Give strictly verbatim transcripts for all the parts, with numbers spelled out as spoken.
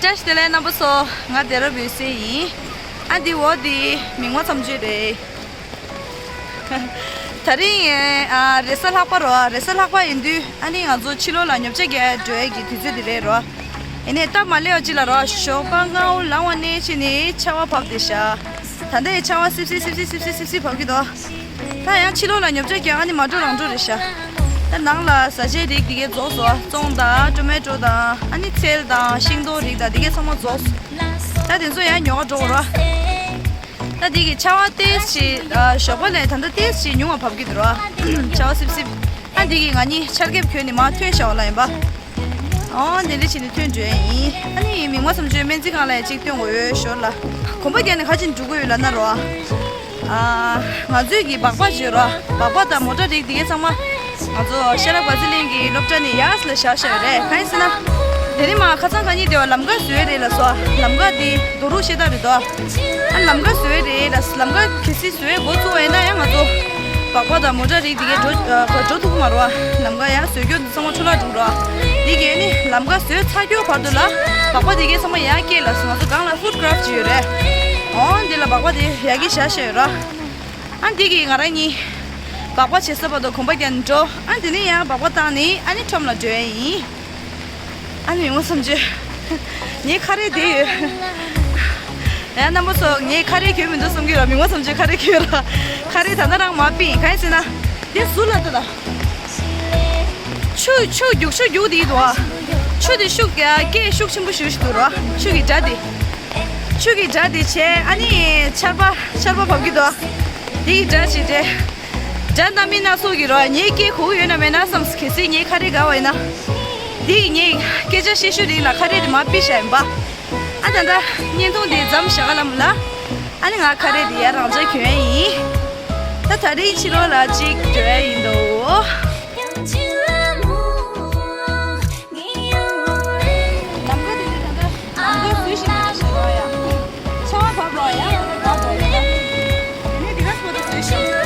བཀྲ་ཤིས་བདེ་ལེགས་རྣམ་པ་ཚོ། ང་སྡེ་ར་བུའི་སེ་ཡིན། ཨ་འདི་འོ་འདི་མིག་དམར་མཚམས་གཅོད་རེད། དེ་རིང་ཨ་རེས་གཟའ་ལྷག་པ་རོ། རེས་གཟའ་ལྷག་པ་ཡིན་དུས་ཨ་ནི་ང་ཚོ་ཕྱི་ལོགས་ལ་ཉོ་ཆ་རྒྱག་འགྲོ་ཡས་ཀྱི་དུས་ཚོད་འདི་རེད་རོ། ཡིན་ནའི་སྟབས་མ་ལེགས་པ་ཅིག་ལ་རོ། ཞོགས་པ་སྔ་པོ་ལངས་པ་ནས་ཕྱིན་ནས་ཆར་པ་བབས་བསྡད་ཤག་ད་ལྟའི་ཆར་པ་སིབ་སིབ་སིབ་སིབ་སིབ་སིབ་སིབ་སིབ་བབས་ཀྱི་འདུག་ད་ཡང་ཕྱི་ལོགས་ལ་ཉོ་ཆ་རྒྱག་ཨ་ནི་མ་འགྲོ་རང་འགྲོ་རེད་ཤག་ད་ནང་ལ་བཟའ་ཆས་རིགས་འདི་གས་རྫོགས་སོང་། ཙོང་དང་ཊོ་མེ་ཊོ་དང་ཨ་ནི་ཚལ་དང་ཤིང་ཏོག་རིགས་དང་འདི་གས་ཚང་མ་རྫོགས་སོང་། ད་དེ་ཚོ་ཡང་ཉོ་ག་འགྲོ་དགོས་ར། ད་འདི་གི་ཆར་པ་ཏོག་ཙམ་ཞོགས་པ་ལས་ད་ལྟ་ཏོག་ཙམ་ཉུང་བ་བབས་ཀྱི་འདུག་ར། ཆར་པ་སིབ་སིབ། ཨ་འདི་གི་ང་གཉིས་ཆར་ཁེབས་གྱོན་ནས་མར་ཐོན་བཞག་པ་ལ་ཡིན་པ། ཨོ་དེ་འདྲ་བྱས་ནས་ཐོན་འགྲོ་ཡ་ཡིན། ཨ་ནི་མིག་དམར་མཚམས་གཅོད་སྨན་རྩིས་ཁང་ལ་ཡ་གཅིག་སྟོན་དགོས་ཡོད་ཞོར་ལ། གོམ་པ་རྒྱག་ནས་ག་ཅིག་འགྲོ་དགོས་ཡོད་ལབ་ན་རོ། ཨ་ང་ཚོའི་གི་སྦག་སྦག་བརྗོད་རོ། སྦག་སྦག་དང་མོ་ཊ་རིགས་འདི་གས་ཚང་མ་ང་ཚོ་ཤེས་རབ་དགའ་ཚལ་གླིང་གི་སློབ་གྲྭ་ནས་ཡར་ལ་བཞག་བཞག་ཡོད་རེད། གང་ཡིན་ཟེར་ན། དེ་རིང་མར་ཁ་སང་ག་གཉིས་དེ་བ་ལམ་ཁ་བཟོས་རེད་ལབ་སོང་། ལམ་ཁ་དེ་རྡོ་རུག་ཤེལ་དཀར་རེད་དོ། ཨ་ལམ་ཁ་བཟོས་རེད་ལབ། ལམ་ཁ་གལ་སྲིད་བཟོས་འགོ་བཙུགས་པ་ཡིན་ན་ཡང་ང་ཚོ་སྦག་སྦག་དང་མོ་ཊ་རིགས་འདི་གས་འགྲོ་ཨ་འགྲོ་ཐུབ་ཀྱི་མ་རེད་བ། ལམ་ཁ་ཡར་བཟོས་རྒྱུ་འདི་ཚང་མ་འཕྲོ་བརླག་འགྲོ་ར། འདི་གས་ནི་ལམ་ཁ་བཟོས་ཚར་རྒྱུ་བར་དུ་ལ་སྦག་སྦག་འདི་གས་ཚང་མ་ཡར་སྐྱེལ་ལབ་སོང་། ང་ཚོ་སྒང་ལ་ཧུད་ཀྲབ་ཅིག་ཡོད་རེད། ཨོ་འདི་ལ་སྦག་སྦག་དེ་ཡར་སྐྱེལ་བཞག་བཞག་ཡོད་ར། ཨ་འདི་གི་ང་རང་གཉིས་སྦག་སྦག་བྱེད་ས་བར་དུ་གོམ་པ་རྒྱག་ནས་འགྲོ། ཨ་འདི་ནས་ཡང་སྦག་སྦག་བཏང་ནས་ཨ་ནི་ཁྲོམ་ལ་འགྲོ་ཡ་ཡིན། ཨ་ནི་མིག་དམར་མཚམས་གཅོད། ངའི་ཁ་རས་དེ་ཡོད། ཡང་རྣམ་པ་ཚོ་ངའི་ཁ་རས་གྱོན་མི་འདུག་བསམ་གྱི་ར། མིག་དམར་མཚམས་གཅོད་ཁ་རས་གྱོན་ར། ཁ་རས་ད་ལྟ་རང་མར་ཕུད་ཡིན། གང་ཡིན་ཟེར་ན། དེ་ཟུར་ལ་ལྟོས་དང་། ཆུ་ཆུ་རྒྱུག་ཆུ་རྒྱུག་དེ་འདུག་ཨ། ཆུ་དེ་ཤུགས་ཀྱིས་སྐད་ཤུགས་ཆེན་པོ་ཞེ་པོ་ཞིག་འདུག་ར། ཆུ་གི་སྒྲ་དེ། ཆུ་གི་སྒྲ་དེ་བྱས་ཨ་ནི་ཆར་པ་ཆར་པ་བབས་ཀྱི་འདུག་ཨ། དེ་གི་སྒྲ་ཞིག་དེ། སྒྲ་སྣ་མིན་སྣ་ཚོགས་ཀྱི་རོ། ངའི་སྐད་གོ་གི་ཡོད་ན་མེད་ན་བསམས། གལ་སྲིད་ངའི་ཁ་རས་འགག་པ་ཡིན་ན། འདི་ངའི་སྐད་ཆ་བཤད་ཤོད་རིགས་ལ་ཁ་རས་དེ་མར་ཕུད་བཞག་ཡིན་པ། ཨ་ད་ལྟ་བརྙན་ཐུང་དེ་མཚམས་བཞག་ག་ལམ་ལ། ཨ་ནི་ང་ཁ་རས་དེ་ཡར་རང་འཇགས་གྱོན་ཡ་ཡིན། ད་དེ་རིང་ཕྱི་ལོགས་ལ་གཅིག་འགྲོ་ཡ་ཡིན་འདུག་ལམ་ཁ་དེ་ནི་ད་ལྟ་ལམ་ཁ་བཟོས་བཞིན་པ་ཞིག་རེད་ཡ། ཆར་པ་བབས་རོགས་ཡ། བབས་རོགས་ཡ། དེ་ནས་དེ་ག་སོ་དེ་བཟོས་ཤིག་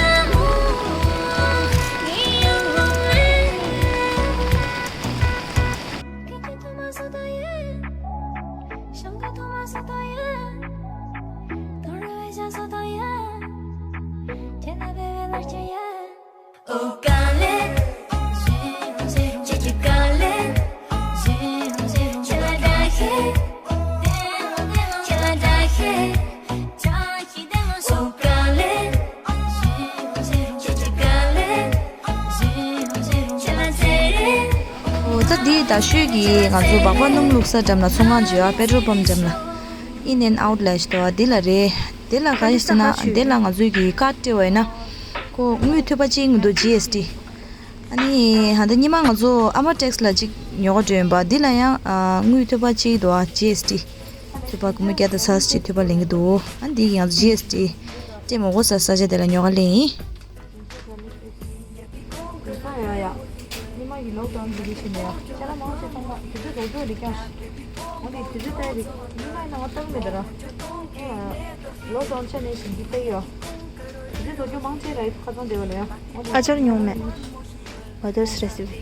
ཨོ་ད་འདི་ད་ཤོད་ཀྱི་ང་ཚོ་སྦག་སྦག་སྣུམ་བླུགས་ས་འགྲམ་ལ་ཚོང་ཁང་ཅིག་ཡོད་ཨ། པེ་ཊོལ་པམ་འགྲམ་ལ། ཨིན་ཨེན་ཨའུཊ་ལབ་ཞིག་འདུག་ཨ། འདི་ལ་རེད། འདི་ལ་ག་རེ་ཟེར་ན་འདི་ལ་ང་ཚོའི་གི་ཀར་སྤྲད་པ་ཡིན་ན་ཁོ་དངུལ་ཐོལ་པ་གཅིག་འདུག་ཇི་ཨེས་ཊི། ཨ་ནི་ཧ་ད་ཉི་མ་ང་ཚོ་ཨ་མ་ཊེག་སི་ལ་གཅིག་ཉོ་ག་འགྲོ་ཡིན་པ། འདི་ལ་ཡང་ཨ་དངུལ་ཐོལ་པ་གཅིག་འདུག་ཨ། ཇི་ཨེས་ཊི་ཐོལ་པ་སྒོར་མོ་བརྒྱ་དང་ཚར་གཅིག་ཐོལ་པ་ལེན་གི་འདུག་ཨ་འདི་གི་ང་ཚོ་ཇི་ཨེས་ཊི་སྤྲད་མ་དགོས་ས་ས་ཆ་དེ་ལ་ཉོ་ག་ལེན་ཡིན། ཡ་ཡ། ཉི་མ་གི་ལོག་ཌའུན་འདི་གི་ཕྱིན་ནས་ཡ་ཅ་ལག་མང་ཆེ་ཚང་མ་དུས་ཚོད་རྫོགས་རྒྱུ་རེད་ཀྱང་། འོ་ནི་དུས་ཚོད་ལྟ་ཡ་རེད། ཉི་མ་ཡིན་ན་ང་ལྟ་གི་མེད་ད་ར། ལོག་ཌའུན་ཆ་ནས་ཞིང་གི་ལྟ་གི་ཡོད། དུས་ཚོད་རྫོགས་རྒྱུ་མང་ཆེ་ར་ཡི་ཁ་ཚང་བདེ་བ་ལ་ཡ། ཨ་ཅར་ཉོ་མེད། Mother's recipe།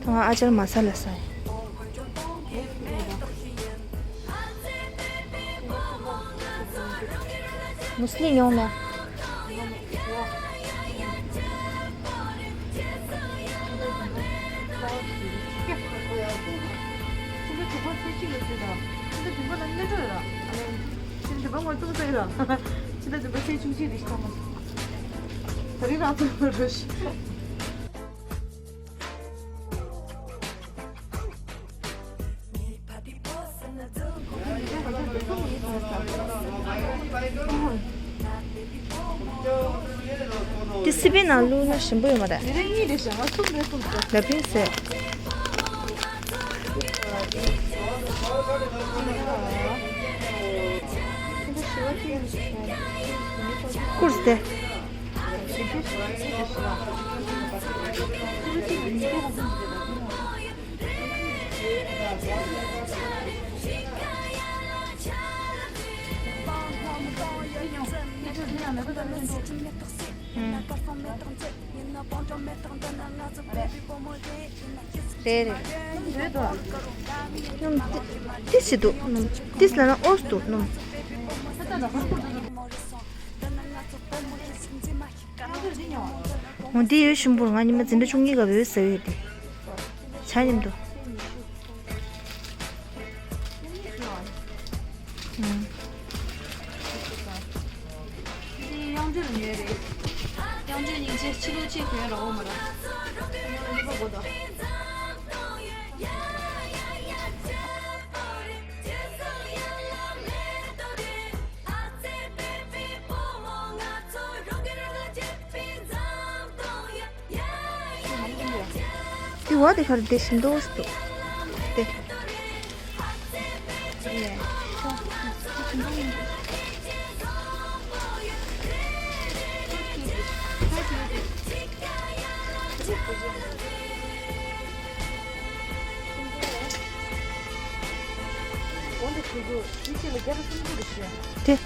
ད་ང་ཨ་ཅར་མ་ས་ལ་ཟ་ཡིན། མུ་སི་ལི་ཉོ་མེད། དེ་སི་པན་ནང་བླུགས་ན་ཞིམ་པོ་ཡོད་མ་རེད། དེ་རིང་གཉིས་རེད་ཤག་ང་གསུམ་རེད་གསུམ་ཟེར། ལ་ཕིང་ཟེར། ཀུར་སྟེ། རེད་རེད། སྣུམ་ཏི་སི་འདུག་སྣུམ་ཏི་སི་འདུག་སྣུམ་ཏི་སི་ལབ་ན་ཨོ་སི་འདུག་སྣུམ། འོ་འདི་ཡོད་ཞིམ་པོར་ང་ཉི་མ་འཛིན་གྲྭ་བཅུ་གཉིས་སྐབས་ཡོད་ཟེར་ཡོད་དེ། ཆ་མཉམ་དུ། ཨུམ། དེ་དབྱངས་ཅན་ལ་ཉོས་རེད། དབྱངས་ཅན་སྙིང་རྗེ་ཕྱི་ལོགས་ཆེད་གྱོན་རོགས་མ་ར། གཉིས་པ་གོ་དང་། དེ་བ་དེ་གར་དེ་ཞིམ་མདོག་ཞིག་འདུག་དེ། དེ།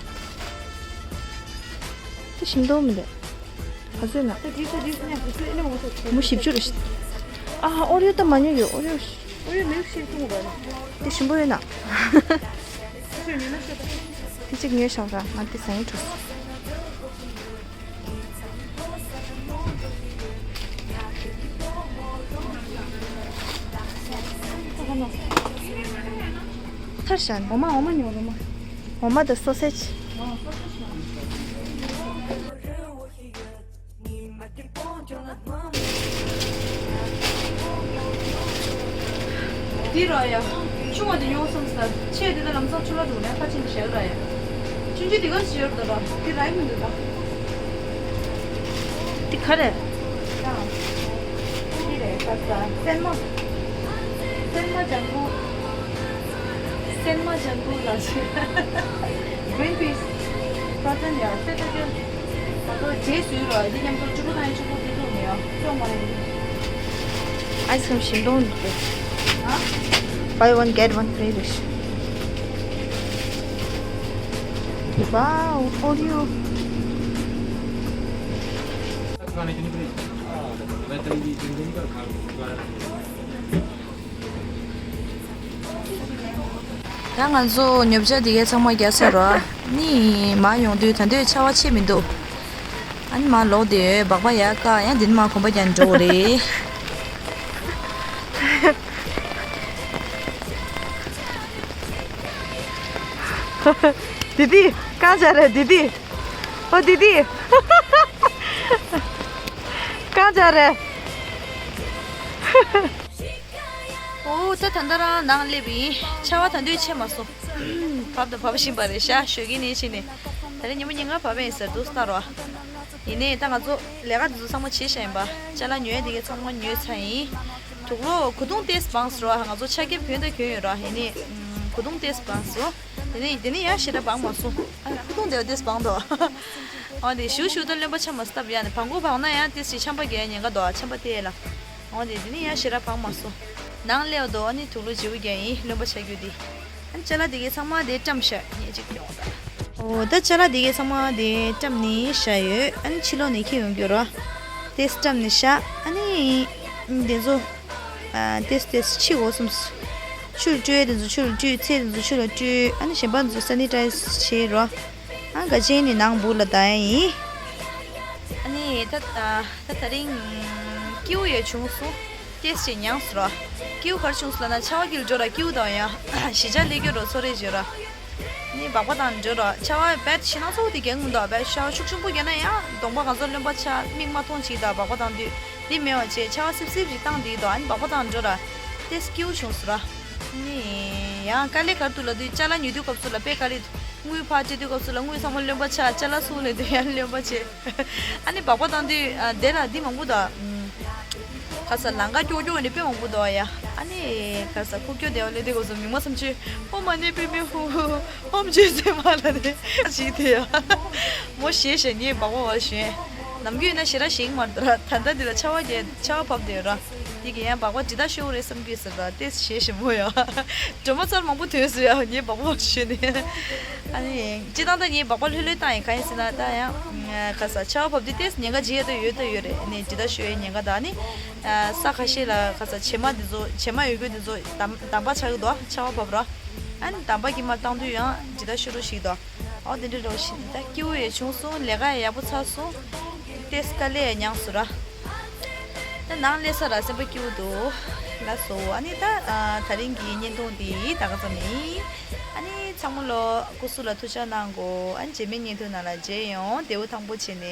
དེ་ཞིམ་མདོག་མི་འདུག་ག་ཚོད་ན། མུ་བཞི་བཅུ་རེད། ཨ་ཨོ་རིའོ་ད་མ་ཉོས་ཡོད། ཨོ་རིའོ། ཨོ་རིའོ་མིལ་ཤེག་འཐུང་དགོས་ན། དེ་ཞིམ་པོ་ཡོད་ན། ཁྱོད་ཉོས་ན་ཤོད་ད། དེ་གཅིག་ཉོས་བཞག་ར་ང་དེ་ཟ་ཡིན་འགྲོ། ཐར་ཤན། འོ་མ་འོ་མ་ཉོ་འོ་མ། འོ་མ་དང་སོ་སེ་ཇི། འདི་ར་ཡ། ཆུང་བ་འདི་ཉོ་བསམ་ས། ཆེ་འདི་ད་ལམ་སང་ཆུ་ལ་འགྲོ་ནས་ཁ་ཆེ་འདི་ཞལ་ར་ཡ། ཆུང་ཆུང་འདི་ག་ཞེ་ཡོད་ད་ར། འདི་ར་ཡི་མི་འདུག་ད། འདི་ག་རེད། ཡ། འདི་རེད་ད་ས། སྲན་མ། སྲན་མ་ལྗང་གུ། སྲན་མ་ལྗང་གུ་ལ་ཞེ། Green peas frozen ཡ། སེ་ཏ་ཏེ། ད་ལྟ་རྗེས་སུ་རོ། འདི་མཉམ་དུ་བཅུ་དགུ་དང་བཅུ་དགུ་དེ་ཚོ་མི་ཡོང་། ཅོག་མ་ཡིན། ཨའི་སི་ཁྲིམ་ཞིམ་མདོག་འདུག་གས། ཧ། Buy one get one free རེད། Wow, Oreo. ད་ང་ཚོ་ཉོ་ཆ་དེ་གའི་ཚང་མ་རྒྱག་ཚར་རོ། ནི་མ་ཡོང་དུས་ད་འདོད་ཆར་པ་ཆེ་མི་འདུག་ཨ་ནི་མ་ལོག་དེ་སྦག་སྦག་ཡར་བཀག་ཡང་དེ་ནི་མ་གོམ་པ་རྒྱག་འགྲོ་གི་རེད། དི་དི་གང་བྱ་རེད་དི་དི། ཨོ་དི་དི། གང་བྱ་རེད། ཨོ་ད་ད་ལྟ་རང་ནང་སླེབས་ཡིན། ཆར་པ་ད་དུང་ཆད་མ་སོང་། བབས་དང་བབས་བཞིན་པ་རེད་ཤག་ཞོགས་ཀས་ནས་ཕྱིན་ནས། ད་རེས་ཉིན་མོ་ཉིན་གང་བབས་ཡིན་ཟེར་འདུག་ལྟ་རོགས། ཡིན་ནའི་ད་ང་ཚོ་ལས་ཀ་འདི་ཚོ་ཚང་མ་བྱས་བཞག་ཡིན་པ། ཅ་ལག་ཉོ་ཡ་འདི་གའི་ཚང་མ་ཉོས་ཚར་ཡིན། དུག་ལོག་གོས་ཐུང་ཏོག་ཙམ་སྦངས་སོང་ར། ང་ཚོ་ཆ་ཁེབས་གྱོན་དང་གྱོན་ཡོད་ར། ཡིན་ནའི་གོས་ཐུང་ཏོག་ཙམ་སྦངས་སོང་། དེ་ནས་དེ་ནས་ཡང་ཞེ་དྲག་སྦངས་མ་སོང་། ཨ་ཁུ་ཐུང་དེ་བ་དེ་སྦངས་འདུག་ཨ་དེ་ཞུ་ཞུ་ད་རློན་པ་ཆམ་མ་སྟབས་ཡ་ནི་བང་གུ་བང་ན་ཡང་དེ་སི་ཆམ་པ་རྒྱག་ཉེན་ཁ་འདུག་ཆམ་པ་དེ་ལ། ཨ་དེ་དེ་ནས་ཡང་ཞེ་དྲག་སྦངས་མ་སོང་། ནང་སླེབས་འདུག་ཨ་ནི་དུག་ལོག་བརྗེ་པོ་རྒྱག་ཡིན་རློན་པ་ཆགས་རྒྱུ་དེ། ཨ་ནི་ཅ་ལག་དེ་གའི་ཚང་མ་དེ་བཀྲམ་བཞག་ངས་ཅིག་ཡོང་ད། ཨོ་ད་ཅ་ལག་དེ་གའི་ཚང་མ་དེ་བཀྲམ་ནས་བཞག་ཡོད། ཨ་ནི་ཕྱི་ལོགས་ནས་འཁྱེར་ཡོང་རྒྱུ་ར། དེ་བཀྲམ་ནས་བཞག་ཨ་ནི་དེ་ཚོ། ཏེས་ཏེས་ཕྱི་འོ་སོམས། ཆུ་ལ་བཀྲུས་དེ་ཚོ་ཆུ་ལ་བཀྲུས་ཚེ་དེ་ཚོ་ཆུ་ལ་བཀྲུས་ཨ་ནི་གཞན་པ་ཚོ་སེ་ནི་ཏའི་ཛི་བྱེད་རོ། ཨ་ག་ཅན་ནི་ནང་སྦུག་ལ་བསྡད་ཡ་ཡིན། ཨ་ནི་ད་ད་ད་རིང་ཀེའུ་ཡ་བྱུང་སོང་། ཏེས་ཅེ་མྱངས་སོ་ར། ཀེའུ་གར་བྱུང་སོང་ལ་ན་ཆ་བ་གིལ་འགྲོ་ར་ཀེའུ་དང་ཡ། གཞིས་ཆགས་ལས་སྐྱོ་རོ་ཚོ་རེ་བྱོས་ར། ནི་སྦག་པ་དང་འགྲོ་ར་ཆ་བ་བེད་ཤི་ན་ཚོ་དེ་གྱེན་འདུག་བེད་ཤ་ཤུགས་ཆུང་པོ་གྱེན་ན་ཡང་གདོང་པ་ག་ཚོད་རློན་པ་ཆ་མིག་མ་མཐོང་ཅིག་དང་སྦག་པ་དང་དུས། འདི་མེད་པ་བྱས་ཆ་བ་སིབ་སིབ་ཅིག་བཏང་འདི་དང་ཨ་ནི་སྦག་པ་དང་འགྲོ་ར། ཏེས་སྐྱིའུ་བྱུང་སོ་ར། ནི། ཡང་དཀའ་ལས་གར་དུ་ལ་དུས་ཅ་ལག་ཉོ་དུས་སྐབས་སུ་ལ་དཔེ་དཀའ་ལས། དངུལ་ཕར་སྤྲད་དུས་སྐབས་སུ་ལ་དངུལ་ཚང་མ་རློན་པ་ཆགས་ཅ་ལག་སུ་ལས་དུས་ཡང་རློན་པ་བྱས། ཨ་ནི་སྦག་པ་དང་དུས་དེ་ལ་འདི་མང་པོ་དང་། ཁ་ས་ལང་ཀ་ཀྱོག་ཀྱོག་ནི་དཔེ་མང་པོ་འདུག་ཡ། ཨ་ནི་ཁ་ས་ཁུག་ཀྱོག་དེ་བ་ལས་དེ་གོ་སོ་མི་མ་སམ་ཆུ། ཧོ་མ་ནེ་པེ་མེ་ཧུ་ཧུ་ཧོམ་ཆུ་སེ་མ་ལ་ནི་ཞིག་དེ་ཡ། མོ་ཞེས་ཞེས་ངས་སྦག་པ་བ་ཞོན། ནམ་རྒྱུན་ན་ཞེ་ར་ཞིག་མར་དུ་ར་ད་ལྟ་འདི་ལ་ཆ་བ་རྒྱས་ཆ་བ་བབས་དེ་ར། འདི་གི་ཡང་སྦག་སྦག་ཇི་ལྟར་ཤོར་རེད་བསམ་གྱི་ཟེར་ད་ཏེས་ཞེ་ཞིམ་པོ་ཡོད། སྒྲོལ་མ་ཚར་མང་པོ་ཐོན་སོང་ཡ་ངས་སྦག་སྦག་ཞོན་ནས། ཨ་ནི་སྤྱི་བཏང་ད་ངས་སྦག་སྦག་ལྷོད་ལྷོད་བཏང་ཡིན། གང་ཡིན་ཟེར་ན་ད་ཡང་ཁ་ས་ཆར་པ་བབས་དུས་ཏེས་ཉེན་ཁ་ཇི་ཡ་ད་ཡོད་ད་ཡོད་རེད། ཨ་ནི་ཇི་ལྟར་ཤོར་ཡའི་ཉེན་ཁ་ད་ཨ་ནི་ས་ཁ་ཤས་ལ་ཁ་ས་བྱེ་མ་འདི་ཚོ་བྱེ་མ་ཡོད་རྒྱུ་འདི་ཚོ་འདམ་འདམ་པ་ཆགས་ཀྱི་འདུག་ཆར་པ་བབས་ར། ཨ་ནི་འདམ་པ་གྱིས་མར་བཏང་དུས་ཡང་ཇི་ལྟར་ཤོར་རོ་ཞིག་འདུག་ཨོ་དེ་འདྲ་རོ་ཞིག་ད་སྐྱིད་པོ་ཡང་བྱུང་སོང་། ལས་ཀ་ཡང་ཡག་པོ་ཚར་སོང་། ཏེས་དཀའ་ལས་ཡང་མྱངས་སོང་ར། ད་ནང་སླེབས་ས་ར་སེམས་པ་སྐྱིད་པོ་འདུག་ལགས་སོ། ཨ་ནི་ད་ཨ་དེ་རིང་གི་བརྙན་ཐུང་འདི་ད་ག་ཙམ་ཡིན། ཨ་ནི་ཚང་མ་ལོ་སྐུ་གཟུགས་ལ་ཐུགས་ཅག་གནང་གོ་ཨ་ནི་རྗེས་མའི་བརྙན་ཐུང་ནང་ལ་མཇལ་ཡོང་། བདེ་པོ་ཐང་པོ་བྱས་ནས།